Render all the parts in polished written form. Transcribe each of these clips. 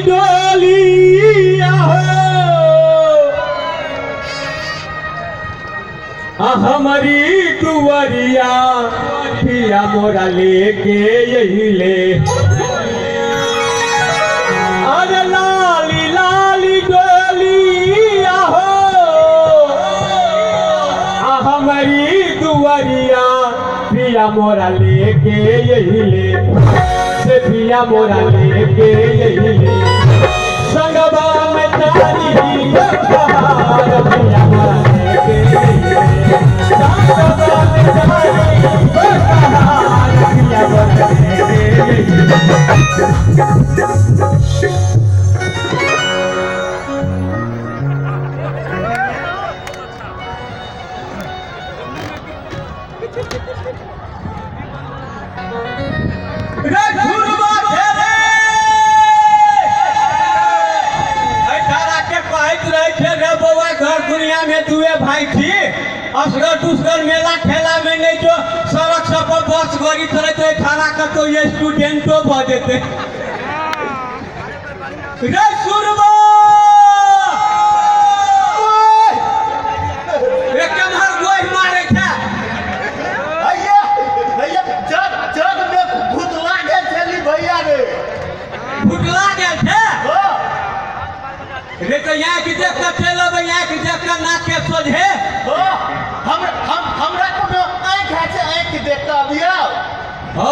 डोलिया हो हमारी दुआरिया पिया मोरा लेके यही ले। अरे लाली लाली डोलिया हो हमारी दुआरिया पिया मोरा लेके यही ले, से पिया मोरा लेके यही ले। संगवा में तारी बहार पिया मोरा लेके यही ले, संगवा में तारी बहार पिया मोरा लेके यही ले। रे झुरबा रे अठारह के कहैत रहे छै रे बौआ, घर दुनिया में दुए भाई छी, असगर दुसगर मेला ठेला में नहीं जो सड़क सब पर बस गाड़ी चलैत रहे, 18 कतौ स्टूडेंटो भऽ जेतै। रे सुरबा रे केम्हर गोहि मारै छै? भैया भैया जग जग में भूतला गेल छली भैया रे, फुटला गेल छै हो रे। तऽ यहाँ के देख कऽ चलि अबै, यहाँ के देख कऽ नाक के सोझे हो। हम हम हमरा कोनो आँखि है छै, आँखि देख कऽ अबियौ। हो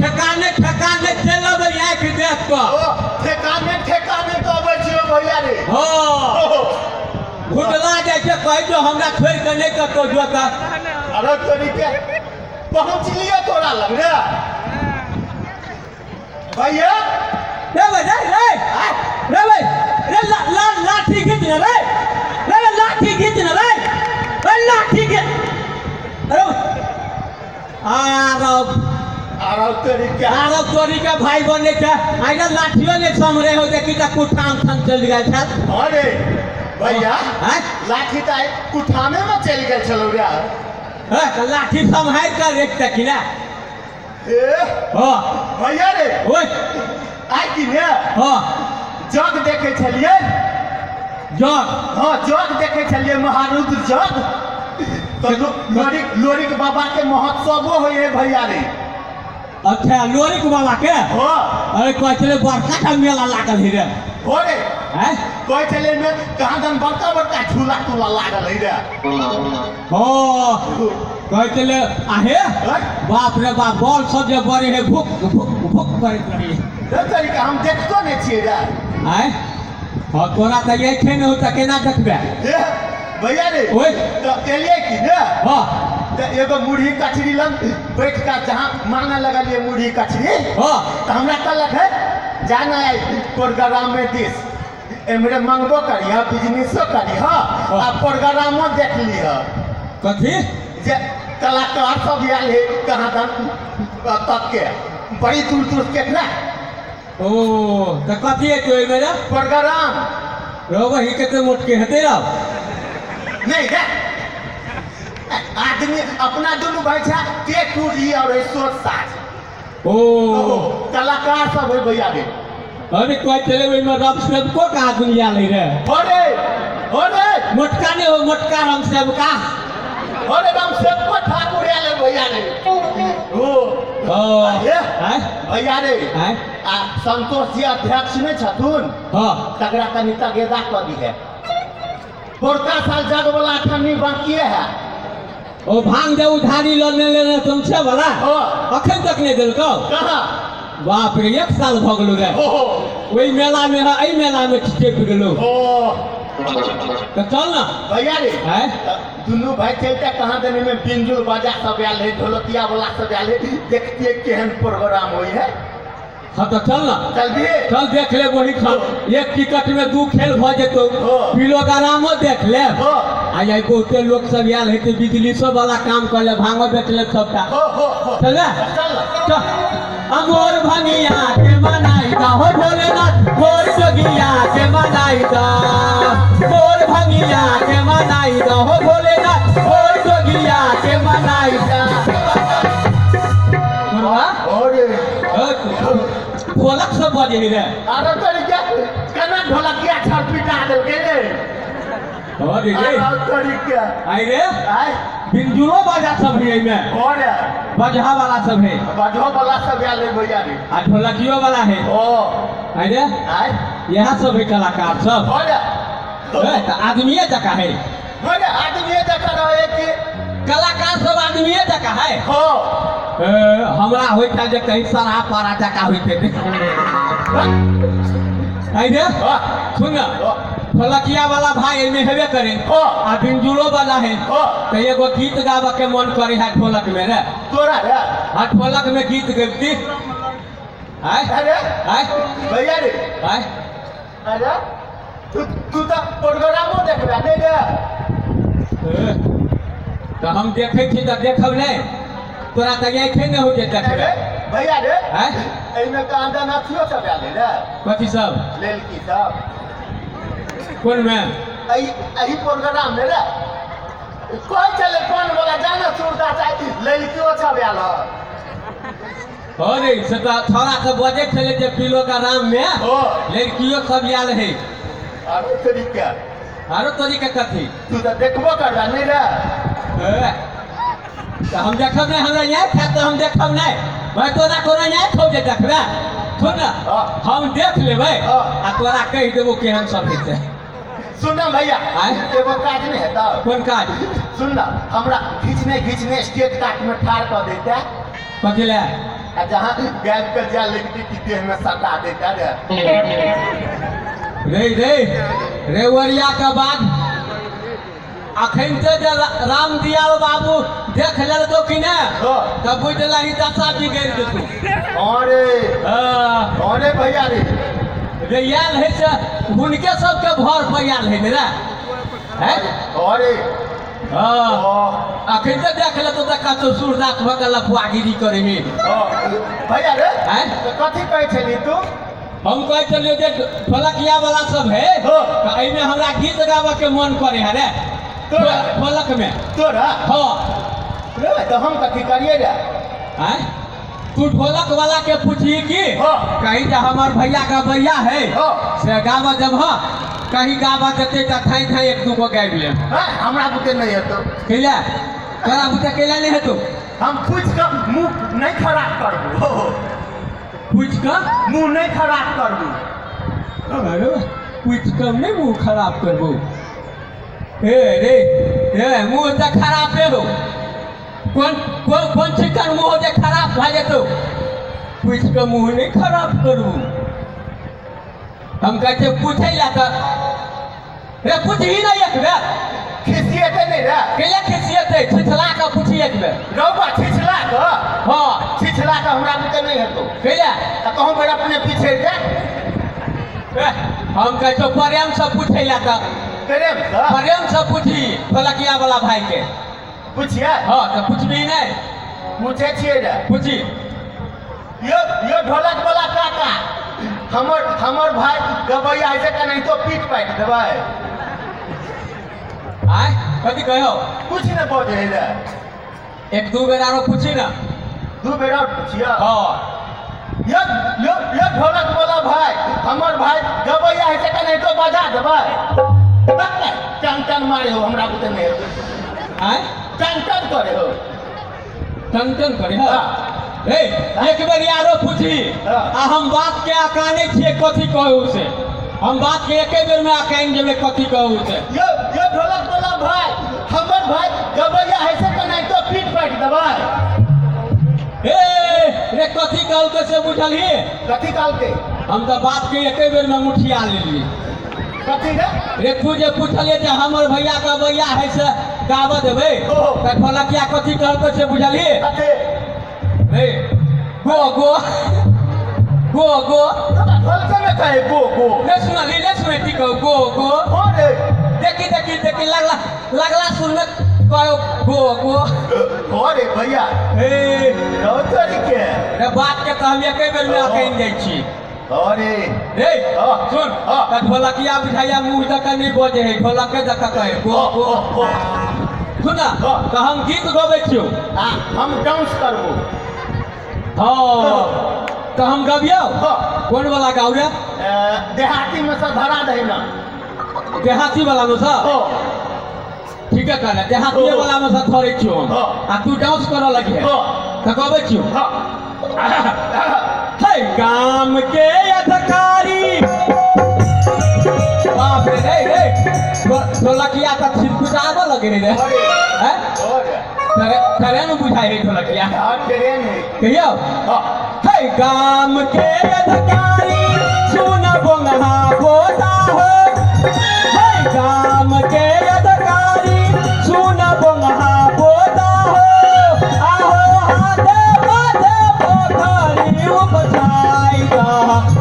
ठेकाने ठेकाने चलि अबै यहाँ के देख कऽ। हो ठेकाने ठेकाने तऽ अबै छियौ भैया रे। हो हो भुटला जाइ छै, कहै जो हमरा छोड़ि कऽ नहि कतौ जोता। अरे तोरी के पहुँचलियै तोरा लग रे भैया। रे भाई रे रे रे भाई रे ला ला लाठी खींच ना रे, रे भाई लाठी खींच ना रे, रे लाठी खींच। अरे आरब आरो तोरी के आरब तोरी के भाई बने छै, आइ ने लाठियो नहि सम्हरे हो, देखी तऽ कुठाम ठाम चलि गेल छल। अरे भैया आँय लाठी तऽ आइ कुठामे में चलि गेल छलौ रे। हँ तऽ लाठी सम्हारि कऽ रखिते कि ने। ए हँ भैया रे ओए आइ कि ने हँ जग देखै छलियै। जग हाँ जग देखै छलियै, महारुद्र जग। तऽ लोरिक लोरिक बाबा के महोत्सवो होइ है भैया रे। अच्छा लोरिक बाबा के? हाँ अरे कहै छलै बड़का टा मेला लागल है रे। हो रे आँय कहै छलै मे कहाँ दन बड़का बड़का झूला तूला लागल है रे। हो कहै छलै आहे बाप रे बाप, बॉल सब जे बड़े है भुक भुक भुक करैत रही। तरीका हम देखतो नहि छियै रे। आँय हँ तोरा तऽ यही नहि हो तऽ केना देखबै? ए भैया रे ओए तऽ एलियै कि ने हँ तऽ एगो मुरही कचरी लग बैठ कऽ जहाँ मांगे लगलियै मुरही कचरी, हँ तऽ हमरा कहलक है जाना है प्रोग्रामे दिस, एमरे मंगबो करिह बिजनेसो करिह आ प्रोग्रामो देख लिह। कथी जे कलाकार सब आयल है कहाँ दन तक के बड़ी दूर दूर के ना। ओ तऽ कथी हेतै ओहिमे रे? प्रोग्राम रौ वही कते मोटके हेतै रौ? नहीं रे आदमी अपना दुनू भाई छै के टूरी और सोच साथ। ओ कलाकार सब है भैया रे। अरे कहै छलै ओहिमे रब सेवको के आदमी आयल है रे। हो रे हो रे मोटका नहि हो, मोटका राम सेवका। हो रे राम सेवको ठाकुर आयल है भैया रे। हो आँय भैया रे आँय आ संतोष जी अध्यक्ष नहि छथुन, हँ तकरा कनि तगेदा कऽ दिहे। पोरका साल जग वाला अठन्नी बाकिए है। ओ भांग दे उधारी लऽ लेने तुमसे वाला अखन तक नहि देलकौ? कहाँ बाप रे 1 साल भऽ गेलौ रे। ओहि मेला में है, एहि मेला में चिपि गेलौ। तऽ चल ना भैया रे। आँय दुनू भाई चलते कहाँ देने में बिंजुल बाजा सब आयल है, ढोलकिया वाला सब आयल है, देखतियै केहन प्रोग्राम होइ है। हाँ तो चल ना, चल भी चल देख ले वही खान, एक टिकट में 2 खेल भ जेतौ, पिलोग्रामो देख ले। आ जाय बहुते लोग सब आयल है ते बिजली सब वाला काम कर ले, भांगो बेच ले सबटा। चल चल अमोर भंगिया के मनाई दा हो भोलेनाथ, मोर जोगिया के मनाई दा, मोर भंगिया के मनाई दा हो भोलेनाथ, मोर जोगिया के मनाई दा। ढोलक सब बजे रे। अरे तरीका केना ढोलकिया छड़ पिटा देलकै रे। अरे रे तरीके आई रे आय बिंजुलो बाजा सब है एहिमे। और बजहा वाला सब है। बजहो वाला सब आयल है भैया रे। आ ढोलकियो वाला है। ओ आई रे आय यहाँ सब है कलाकार सब। और तऽ आदमीये जकाँ है। अरे आदमीये जकाँ रहे कि कलाकार सब आदमीये जकाँ है। हो हमरा होइत है जे कहीं सरा पारा जकाँ होइत है। आई रे सुन ना, ढोलकिया वाला भाई एहिमे हेबे करे आ बिंजुलो वाला है, तऽ एगो गीत गाबऽ के मन करे है ढोलक में रे। तोरा रे? हाँ ढोलक में गीत गबती। आय अरे आय भैया रे आय अरे तू तू तऽ प्रोग्रामो देखबे नहि रे? तऽ हम देखै छी तऽ देखब नहि, तोरा तऽ आँखे नहि होइ छै देखबै। भैया रे आय एहिमे कहाँ अथियो सब आयल रे। कथी सब? लड़की सब। कोन में? एहि प्रोग्राम में रे कहै छलै कोन वाला जाना सूरदास लड़कियो सब आयल हँ। अरे से तऽ छौड़ा सब बजै छलै जे पिलो का राम में लड़कियो सब आयल है। आरो तरीका? आरो तरीका कथी? तू तऽ देखबो करबा नहि रे? तऽ हम देखब नहि, हमरा यहाँ खायब तऽ हम देखब नहि भाई, तोरा कोनो यहाँ खौ जे देखबै। सुन ना, हम देख लेबै आ तोरा कहि देबो केहन सब हेतै। सुन ना भैया एगो काज नहि हेतौ। कोन काज? सुन ना, हमरा घिचने घिचने स्टेज काट में ठाढ़ कऽ देतै। कथी लए? आ जहाँ गायब के जा लगती कि देह में सटा देता रे। रे रे रेवरिया के बाद अखन ते जे रामदियाल बाबू देख लेलको कि नहि तऽ बुझि लही दशा बिगड़ि जेतौ। अरे अरे भैया रे जे आयल है से हुनके सबके भर पर आयल है ने रे। अरे अखन तऽ देख लेतौ तऽ कतौ सूरदास भऽ कऽ लफुआगिरी करे है। भैया रे कथी कहै छली तू? हम कहै छलियौ जे ढोलकिया वाला सब है तऽ एहिमे हमरा गीत गाबऽ के मन करे है रे ढोलक में। तोरा? हाँ। रे तऽ हम कथी करियै रे? आँय तू ढोलक वाला के पूछी कि कहीं जे हमर भैया का भैया है से गाबऽ जब हँ कहीं गाबऽ देतै तऽ थाई थाई एक दू गो गाबि लेब। हमरा बुते नहि हेतौ। कैला? तोरा बुते कैला नहि हेतौ? हम पूछि कऽ मुँह नहि खराब करबू। पूछि कऽ मुँह नहि खराब करबू। अरे पूछि कऽ नहि मुँह खराब करबू। ए रे ए मुँह तऽ खराबे हो, कोन कोन कोन चिकन मुँह जे खराब भए जेतौ। पूछि कऽ मुँह नहि खराब करबू। हम कहै छियै पूछै लए तऽ रे पूछही नहि एक बेर। खिसिएतै नहि रे? कैला खिसिएतै? छिछला कऽ पूछी एक बेर। रौबा छिछला कऽ? हाँ छिछला कऽ हमरा बुते नहि हेतौ। कैला? तऽ कहूँ बेर अपने पिछड़ि जा। हम कहै छियौ प्रेमसँ पूछै लए तऽ प्रेमसँ? प्रेमसँ पूछी ढोलकिया वाला भाई के। पूछिए? हाँ तऽ पूछबही नहि? पूछै छियै रे। पूछी। यो यो ढोलक वाला काका हमर हमर भाई गबैया है से केनाहितो पीट पाटि देबै। आय कथी कहियौ? कुछ नहि बजै है रे। एक दू बेर आरो पूछी ना। दू बेर और पूछिए? हाँ। यो यो यो ढोलक वाला भाई हमर भाई गबैया है से केनाहितो बजा देबै। टन टन मारे हो हमरा बुते नहि हेतौ। आय टन टन करे हो। टन टन करे हो? ए एक बेर आरो पूछी आ हम बात के अकानै छियै कथी कहू से। हम बात के एके बेर में अकानि जेबै कथी कहू से। यो यो ढोलक वाला भाई हमर भाई गबैया है से केनाहितो पीट पाटि देबै। ए रे कथी कहलकै से बुझलही? कथी कहलकै? हम तऽ बात के एके बेर में मुठिया लेलियै। कथी रे? रे तू जे पूछलियै जे हमर भैया गबैया है से गाबऽ देबै तऽ ढोलकिया कथी कहलकै से बुझलही? कथी? रे गो गो गो गो। ढोलके में कहे गो गो। नहि सुनलही? नहि सुनै की कहू गो गो? हाँ रे। देखी देखी देखी लगला लगला सुनमे कहो गो गो। हाँ रे भैया। ए तरीके रे बात के तऽ हम एके बेर में अकानि जाइ छी। अरे रे सुन तऽ ढोलकिया बुझाइया मुँह दऽ कऽ नहि बजै है, ढोलके दऽ कऽ कहे गो गो। सुन ना तऽ हम गीत गबै छियौ आ हम डांस करबो। हाँ तऽ हम गबियौ। कोन वाला गाउ रे? देहाती में से धरा दही ना। देहाती वाला में से? हो। ठीक है कहले, देहाती वाला में से धरै छियो हम। आ तू डांस करऽ लगी है। त गबै छियो। हे गाम के अधिकारी, बाप रे रे रे, ढोलकिया त छिटपुटाबऽ लगे रे। हैं? ट्रेन बुझाइ है ढोलकिया। ट्रेन है। कहियो। हे गाम के अधिकारी सुन बोंगहा बोता हो। हे गाम के अधिकारी सुन बोंगहा बोता हो। आहो हाथे माथे पोखरी उपजाई दा,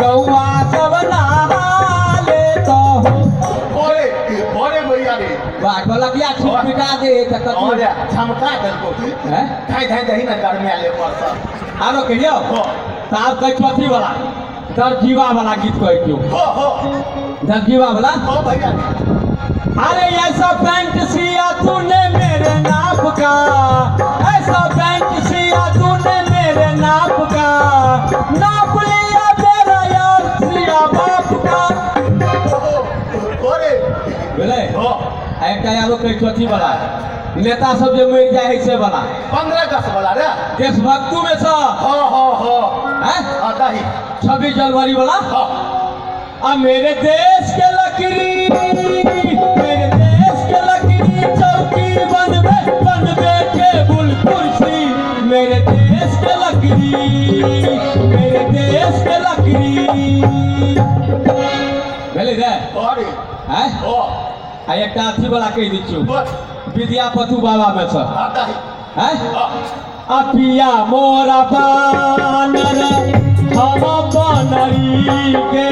गौआ सब नहा लेता हो। ओरे ओरे भैया रे। वाह ढोलकिया छिटपुटा दे त कथी अरे झमका देलको। हैं? धाइ धाइ दही ना गरमिया ले परसा। आरो कहियो। त आब कहै छियौ अथी वाला, दरजीवा वाला गीत कहै छियौ। हो हो। दरजीवा वाला? हो भैया। अरे ऐसा पैंट सिया तूने मेरे नाप का, ऐसा पैंट सिया तूने मेरे नाप का, नाप लिया मेरा यार सिया बाप का। अरे बुझलै? हो। आ एकटा आरो कहै छियौ अथी वाला, नेता सब जे मरि जाइ है से वाला, 15 अगस्त वाला रे। देशभक्तू में से। हो हो हो। हैं? हाँ दही। 26 जनवरी वाला। हो। आ मेरे देश के लकड़ी, मेरे देश के लकड़ी चौकी बनबे बनबे टेबुल कुर्सी, मेरे देश के लकड़ी, मेरे देश के लकड़ी। भेलै रे? अरे हैं? हो। आ एकटा अथी वाला कहि दै छियौ, बोल। विद्यापति बाबा में से। हाँ दही। हैं? हाँ। अपिया मोरा बानर हम बनरी के,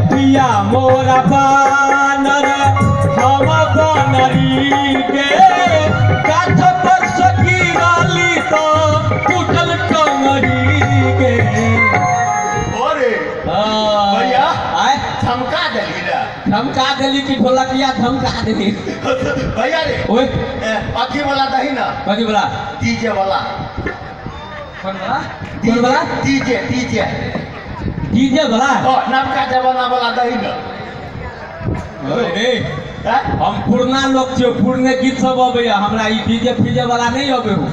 पिया मोरा बानर हम बनरी के, गाछ पर सखी रहली तो टूटल टंगरी के। अरे भैया। आय झमका देली रे। धमका देली कि ढोलकिया धमका देली। भैया रे। ओए अथी वाला दही ना। कथी वाला? डीजे वाला। कौन वाला? कौन वाला? DJ DJ. डीजे वाला? हो, नवका जमाना वाला दही ना। रे हैं? हम पुरना लोग छियै, पुरने गीत सब अबैया हमरा, ई डीजे फीजे वाला नहीं अबे हो।